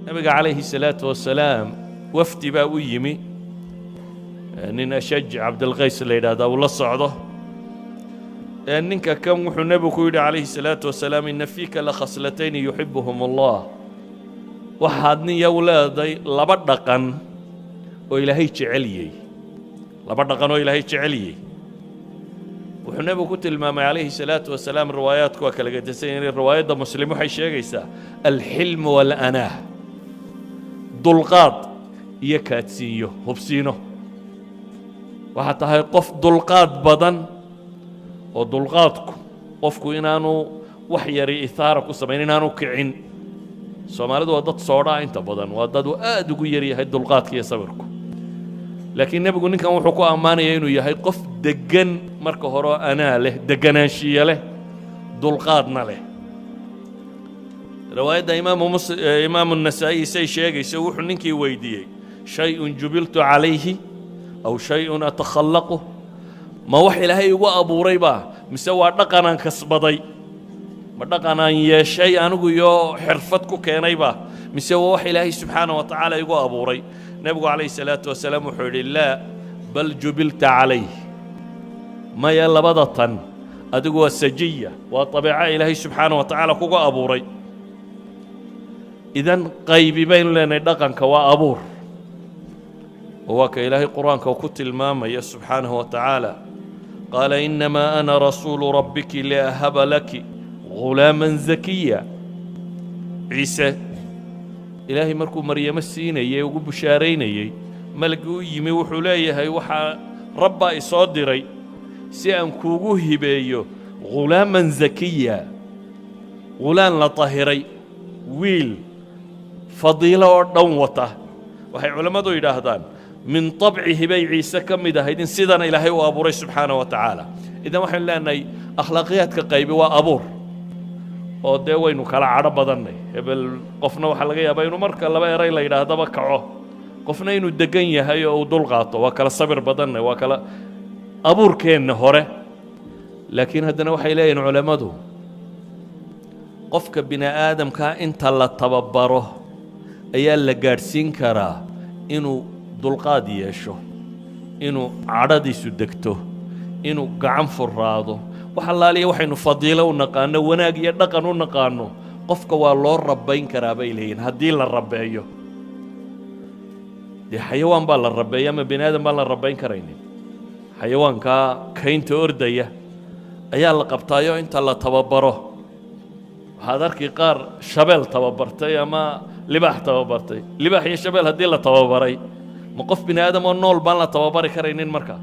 Nabiga calayhi salaatu wasalaam wafdi baa u yimi, nin Ashaj Cabdilqays la yidhaahdaa uu la socdo. Ninka kan wuxuu nebigu ku yidhi calayhi salaatu wasalaam: "إن فيك لخصلتين يحبهما الله." Waxaad nin yow leeday laba dhaqan oo Ilaahay jeceliyey, laba dhaqan oo Ilaahay jeceliyey. Wuxuu nebigu ku tilmaamay calayhi salaatu wasalaam, riwaayaadku waa kala gedisan yihiin, riwaayadda Muslim waxay sheegaysaa الحلم والأناة, dulqaad iyo kaadsiinyo, hubsiino. Waxaa tahay qof dulqaad badan, oo dulqaadku qofku inaanu wax yari ithaara ku samayn, inaanu kicin. Soomaalidu waa dad soodhaa inta badan, waa dad uu aad ugu yar yahay dulqaadka iyo sabirku. Laakiin nebigu ninkan wuxuu ku ammaanaya inuu yahay qof deggan marka hore, oo anaa leh, deganaanshiye leh, dulqaadna leh. Riwaayadda Imaamu Nasaa'i say sheegayso, wuxuu ninkii weydiiyey: "شيء جبلت عليه أو شيء أتخلقه?" Ma wax Ilaahay igu abuuray baa, mise waa dhaqanaan kasbaday? Ma dhaqanaan yeeshay anigu iyo xirfad ku keenayba, mise waa wax Ilaahay subxaana wa tacaala igu abuuray? Nebigu calayhi salaatu wasalaam wuxuu yidhi: "لا، بل جبلت عليه." Maya, labada tan adigu waa sajiya, waa dabeeco Ilaahay subxaana wa tacaala kugu abuuray. Idan qaybi baynu leenahay dhaqanka waa abuur, oo waa ka Ilaahay Qur-aanka ku tilmaamaya subxaanahu wa tacaala: "قال إنما أنا رسول ربك لأهب لك غلاما زكيا." Ciise Ilaahay markuu Maryamo siinayey, ugu bushaaraynayey, malagii u yimi wuxuu leeyahay: "Waxaa Rabbaa isoo diray si aan kuugu hibeeyo غلاما زكيا," ghulaan la tahiray, wiil fadiilo oo dhan wata. Waxay culammadu yidhaahdaan من طبعه bay Ciise ka mid ahayd in sidana Ilaahay u abuuray subxaana wa tacaala. Idan waxaynu leenahay akhlaaqiyaadka qaybi waa abuur, oo dee waynu kala cadho badannay. Hebel qofna waxaa laga yaabaa inuu marka laba eray la yidhaahdaba kaco, qofna inuu degan yahay oo uu dul qaato. Waa kala sabir badannay, waa kala abuurkeenna hore. Laakiin haddana waxay leeyihin culammadu, qofka bini aadamkaa inta la tababaro ayaa la gaadhsiin karaa inuu dulqaad yeesho, inuu cadhadiisu degto, inuu gacan furaado. Wax allaaliya waxaynu fadiilo u naqaano, wanaag iyo dhaqan u naqaano, qofka waa loo rabbayn karaa bay leeyihin, haddii la rabbeeyo. Dee xayawaan baa la rabbeeya, ama bini aadam baan la rabbayn karaynin? Xayawaankaa kaynta ordaya ayaa la qabtaayo inta la tababaro. Waxaad arki qaar shabeel tababartay ama libaax tababartay. Libaax iyo shabeel haddii la tababaray, ma qof bini aadam oo nool baan la tababari karaynin marka?